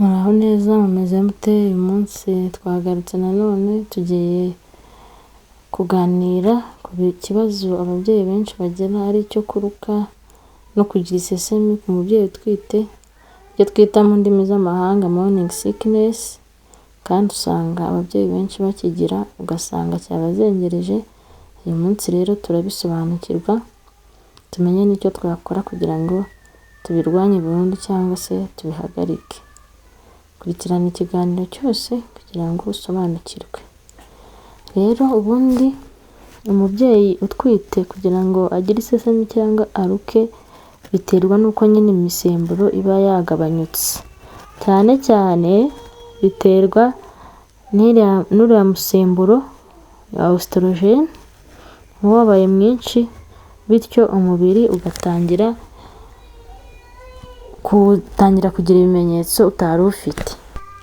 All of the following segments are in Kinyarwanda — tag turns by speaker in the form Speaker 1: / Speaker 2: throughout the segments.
Speaker 1: Muraho neza, mumeze mute? Uyu munsi twagarutse nanone, tugiye kuganira ku kibazo ababyeyi benshi bagira, ari icyo kuruka no kugira isesemi ku mubyeyi utwite, icyo twita mu ndimi z'amahanga morning sickness, kandi usanga ababyeyi benshi bakigira, ugasanga cyabazengereje. Uyu munsi rero turabisobanukirwa, tumenye n'icyo twakora kugira ngo tubirwanye burundu cyangwa se tubihagarike. Kurikirana ikiganiro cyose kugira ngo usobanukirwe. Rero ubundi umubyeyi utwite kugira ngo agire isesemi cyangwa aruke, biterwa n'uko nyine imisemburo iba yagabanyutse. Cyane cyane biterwa n'uriya musemburo wa oestrogène uba wabaye mwinshi, bityo umubiri ugatangira kugira ibimenyetso utari ufite.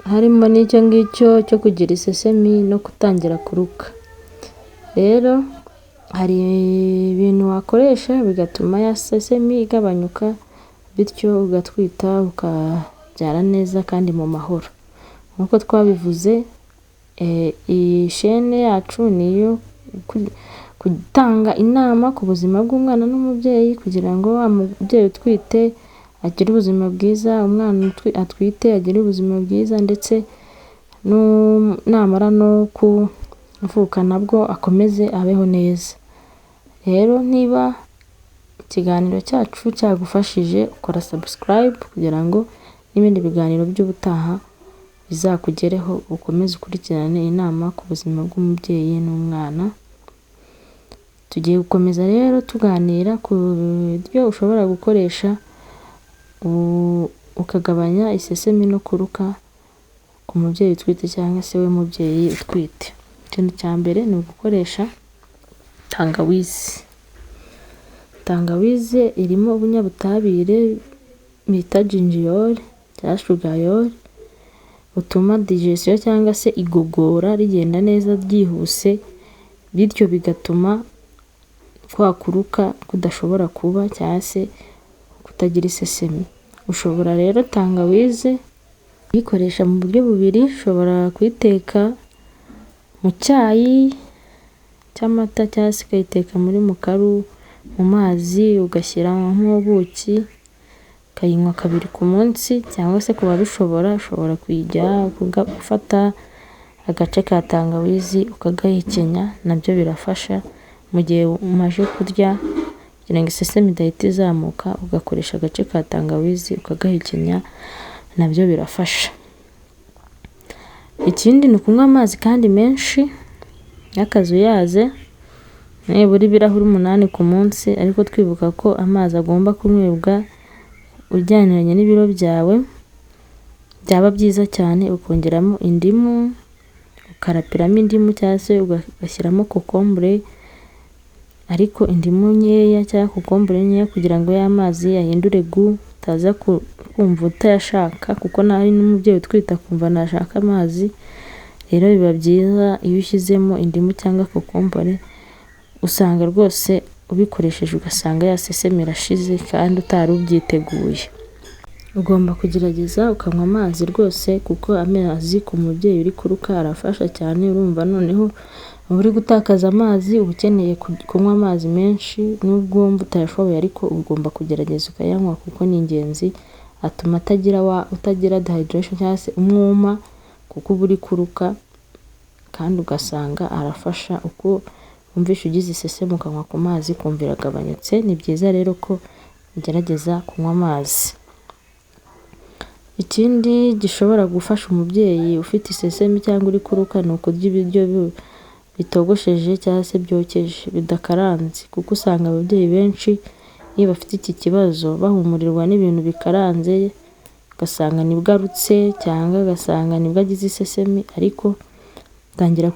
Speaker 1: Harimo n'icyo ngicyo cyo kugira isesemi no gutangira kuruka. Rero hari ibintu wakoresha bigatuma ya sesemi igabanyuka, bityo ugatwita ukabyara neza kandi mu mahoro. Nk'uko twabivuze, iyi chaîne yacu ni iyo gutanga inama ku buzima bw'umwana n'umubyeyi, kugira ngo wa mubyeyi utwite agire ubuzima bwiza, umwana atwite agire ubuzima bwiza, ndetse namara no kuvuka nabwo akomeze abeho neza. Rero niba ikiganiro cyacu cyagufashije, ukora subscribe kugira ngo n'ibindi biganiro by'ubutaha bizakugereho, ukomeze ukurikirane inama ku buzima bw'umubyeyi n'umwana. Tugiye gukomeza rero tuganira ku buryo ushobora gukoresha ukagabanya isesemi no kuruka ku mubyeyi utwite cyangwa se we mubyeyi utwite. Ikintu cya mbere ni ugukoresha tangawizi. Tangawizi irimo ubunyabutabire bita gingerol cyangwa shogaol, butuma digestion cyangwa se igogora rigenda neza ryihuse, bityo bigatuma kwa kuruka kudashobora kuba cyangwa se kutagira isesemi. Ushobora rero tangawizi kuyikoresha mu buryo bubiri: ushobora kuyiteka mu cyayi cy'amata cyangwa se ukayiteka muri mukaru mu mazi, ugashyiramo ubuki, ukayinywa kabiri ku munsi, cyangwa se ku babishobora ushobora kuyijya gufata agace ka tangawizi ukagahekenya, nabyo birafasha mu gihe umaze kurya kugira ngo isesemi idahita izamuka, ugakoresha agace ka tangawizi ukagahekenya, nabyo birafasha. Ikindi ni ukunywa amazi kandi menshi y'akazuyaze, nibura ibirahuri 8 ku munsi, ariko twibuka ko amazi agomba kunywebwa ujyaniranye n'ibiro byawe. Byaba byiza cyane ukongeramo indimu, ukarapiramo indimu cyangwa se ugashyiramo kokombure, ariko indimu nkeya cyangwa kokombure nkeya kugira ngo ya mazi ahindure goût, utaza kumva utayashaka, kuko nawe n'umubyeyi utwite akumva ntashaka amazi. Rero biba byiza iyo ushyizemo indimu cyangwa kokombure, usanga rwose ubikoresheje ugasanga ya sesemi irashize kandi utari ubyiteguye. Ugomba kugerageza ukanywa amazi rwose, kuko amazi ku mubyeyi uri kuruka arafasha cyane. Urumva noneho uba uri gutakaza amazi, uba ukeneye kunywa amazi menshi, nubwo wumva utayashoboye, ariko ugomba kugerageza ukayanywa kuko ni ingenzi, atuma utagira dehydration cyangwa se umwuma, kuko uba uri kuruka, kandi ugasanga arafasha uko wumvishe ugize isesemi ukanywa ku mazi ukumva iragabanyutse. Ni byiza rero ko ugerageza kunywa amazi. Ikindi gishobora gufasha umubyeyi ufite isesemi cyangwa uri kuruka ni ukurya ibiryo bitogosheje cyangwa se byokeje bidakaranze, kuko usanga ababyeyi benshi iyo bafite iki kibazo bahumurirwa n'ibintu bikaranze, ugasanga nibwo arutse cyangwa ugasanga nibwo agize isesemi, ariko tangira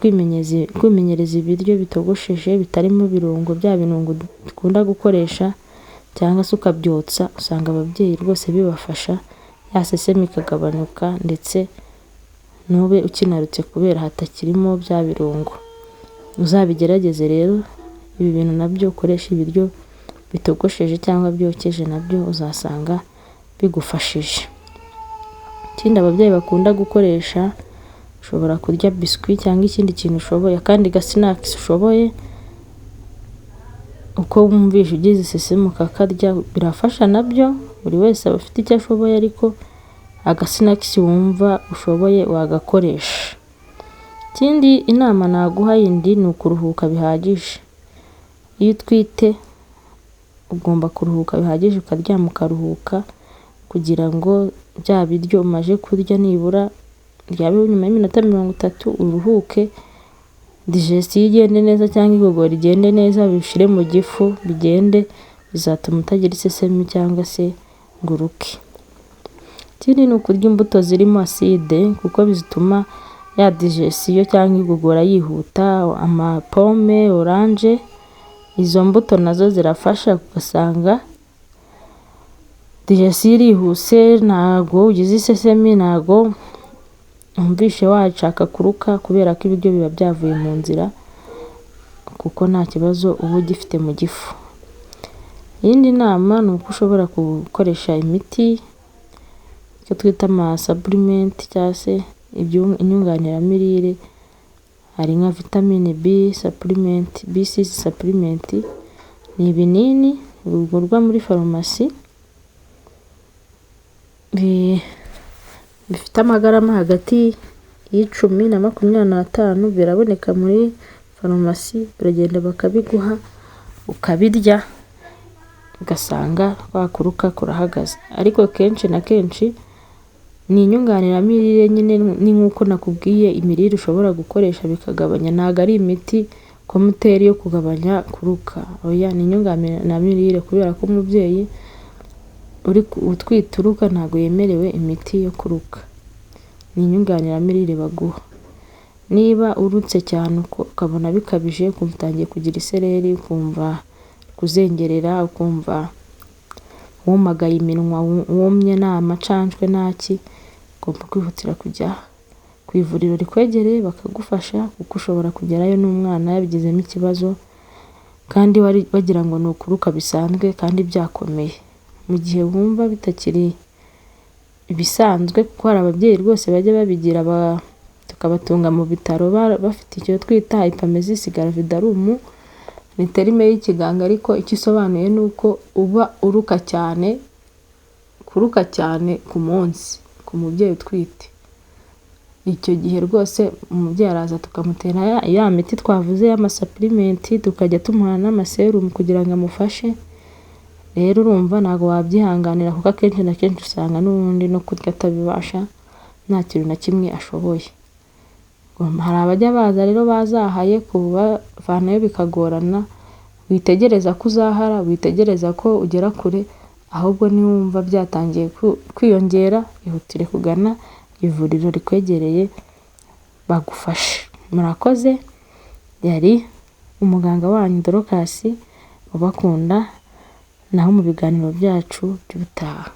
Speaker 1: kwimenyereza ibiryo bitogosheje bitarimo ibirungo, bya birungo dukunda gukoresha, cyangwa se ukabyotsa, usanga ababyeyi rwose bibafasha, ya sesemi ikagabanuka ndetse ntube ukinarutse kubera hatakirimo bya birungo. Uzabigerageze rero ibi bintu nabyo, ukoresha ibiryo bitogosheje cyangwa byokeje, nabyo uzasanga bigufashije. Ikindi ababyeyi bakunda gukoresha, ushobora kurya biswi cyangwa ikindi kintu ushoboye, akandi gasinakisi ushoboye, uko wumvishe ugize isesemi ukakarya birafasha nabyo, buri wese aba afite icyo ashoboye ariko agasinakisi wumva ushoboye wagakoresha. Ikindi inama naguha yindi ni ukuruhuka bihagije. Iyo utwite ugomba kuruhuka bihagije, ukaryama ukaruhuka kugira ngo bya biryo umaze kurya nibura uryameho nyuma y'iminota 30 uruhuke, digestion igende neza cyangwa igogora rigende neza, bishire mu gifu bigende, bizatuma utagira isesemi cyangwa se ngo uruke. Ikindi ni ukurya imbuto zirimo acide kuko zituma ya digestion cyangwa igogora yihuta, amapome, oranje, izo mbuto nazo zirafasha ugasanga digestion irihuse, ntabwo ugize isesemi, ntabwo wumvishe washaka kuruka kubera ko ibiryo biba byavuye mu nzira kuko nta kibazo uba ugifite mu gifu. Iyindi nama ni uko ushobora gukoresha imiti, icyo twita amasupplement cyangwa se inyunganiramirire, hari nka vitamine B supplement, B6 supplement, ni ibinini bigurwa muri farumasi, bifite amagarama hagati y'10 na 25, biraboneka muri farumasi, uragenda bakabiguha ukabirya, ugasanga kwa kuruka kurahagaze. Ariko kenshi na kenshi ni inyunganiramirire nyine, ni nk'uko nakubwiye imirire ushobora gukoresha bikagabanya, ntabwo ari imiti komuteri yo kugabanya kuruka, oya ni inyunganiramirire kubera ko umubyeyi utwite uruka ntabwo yemerewe imiti yo kuruka, ni inyunganiramirire baguha. Niba urutse cyane ukabona bikabije, ukumva utangiye kugira isereri, ukumva kuzengerera, ukumva wumagaye iminwa, wumye nta macanshwe nta ki, ugomba kwihutira kujya ku ivuriro rikwegereye bakagufasha kuko ushobora kugerayo n'umwana yabigizemo ikibazo kandi bagira ngo ni ukuruka bisanzwe kandi byakomeye. Mu gihe wumva bitakiri ibisanzwe kuko hari ababyeyi rwose bajya babigira tukabatunga mu bitaro bafite icyo twita hyperemesis gravidarum, ni terme y'ikiganga ariko icyo isobanuye ni uko uba uruka cyane, kuruka cyane ku munsi ku mubyeyi utwite. Icyo gihe rwose umubyeyi araza tukamutera ya miti twavuze y'amasupplement, tukajya tumuha n'amaserumu kugira ngo amufashe, rero urumva ntabwo wabyihanganira kuko akenshi na kenshi usanga n'ubundi no kurya atabibasha, nta kintu na kimwe ashoboye. Hari abajya baza rero bazahaye kubavanayo bikagorana, witegereza ko uzahara, witegereza ko ugera kure, ahubwo niwumva byatangiye kwiyongera, ihutire kugana ivuriro rikwegereye bagufashe. Murakoze, yari umuganga wanyu Dorcas ubakunda, naho mu biganiro byacu by'ubutaha.